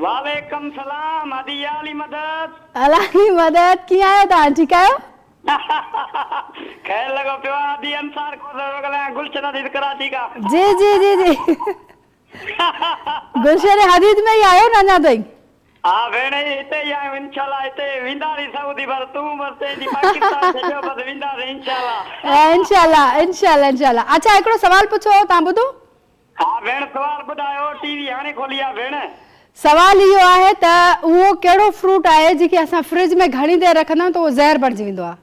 وعليڪم سلام ادي يا علي مدد. الله جي مدد ڪيئن آهيو توهان ٺيڪ آهيو. خير لڳو پيو آ ادي انصار کوسو پيو ڳالهايان گلشن حديد ڪراچي کان. جي جي جي جي گلشن حديد ۾ ئي آهيو نه اڃا تائين. ها ڀيڻ هتي ئي آهيون انشاء الله هتي وينداسين سعودي بس تون بس چئين ٿي پاڪستان ڇڏيو بس وينداسين انشاء الله. انشاء الله انشاء الله انشاء الله اڇا هڪڙو سوال پڇو هو توهان ٻڌو. ها ڀيڻ سوال ٻڌايو ٽي وي هاڻي کولي آ ڀيڻ. سوال اهو آهي ته اهو ڪهڙو فروٽ آهي جنهن کي اسان فرج ۾ گهڻي دير رکندا آهيون ته اهو زهر بڻجي ويندو آهي.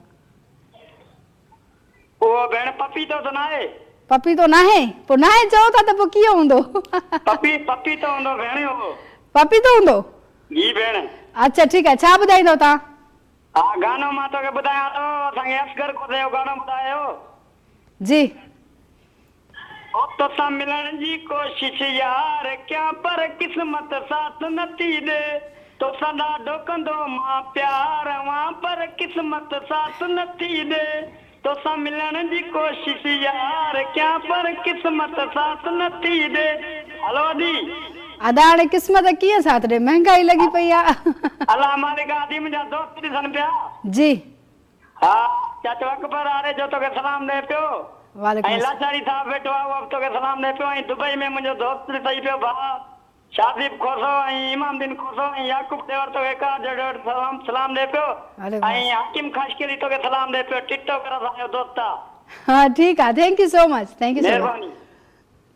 اهو ڀيڻ پپيتو ته ناهي. پپيتو ناهي؟ پوء ناهي چئو ٿا ته پوء ڪيئن هوندو. پپي پپيتو هوندو ڀيڻ اهو. پپيتو هوندو؟ جي ڀيڻ. اڇا ٺيڪ آهي ڇا ٻڌائيندو توهان؟ ها گانو مان توکي ٻڌايان ٿو اسان کي اصغر کوسي جو گانو ٻڌايو. جي. او توسان ملڻ جي ڪوشش يار ڪيان پر قسمت ساٿ نٿي ڏي توسان ڏاڍو ڪندو مان پيار هئان پر قسمت ساٿ نٿي ڏي توسان ملڻ جي ڪوشش يار ڪيان پر قسمت ساٿ نٿي ڏي هلو ادي. ادا هاڻي قسمت ڪيئن ساٿ ڏي مهنگائي لڳي پئي آ. الله مالڪ آ ادي منهنجا دوست ڏسن پيا. جي. ها چاچو اڪبر آريجو توکي سلام ڏئي پيو وعليڪم ۽ السلام. لاشاري صاحب ويٺو آ اهو به توکي سلام ڏئي پيو ۽ دبئي ۾ منهنجو دوست به سهي پيو ڀاء شاهزيب کوسو ۽ امام دين کوسو ۽ يعقوب ڏيور توکي ڪار جهڙو سلام سلام ڏئي پيو وعليڪم ۽ السلام. حاڪم خاشقيلي توکي سلام ڏئي پيو ٽڪ ٽاڪر اسان جو دوست آ. ها ٺيڪ آ thank you so much thank you so much. مهرباني.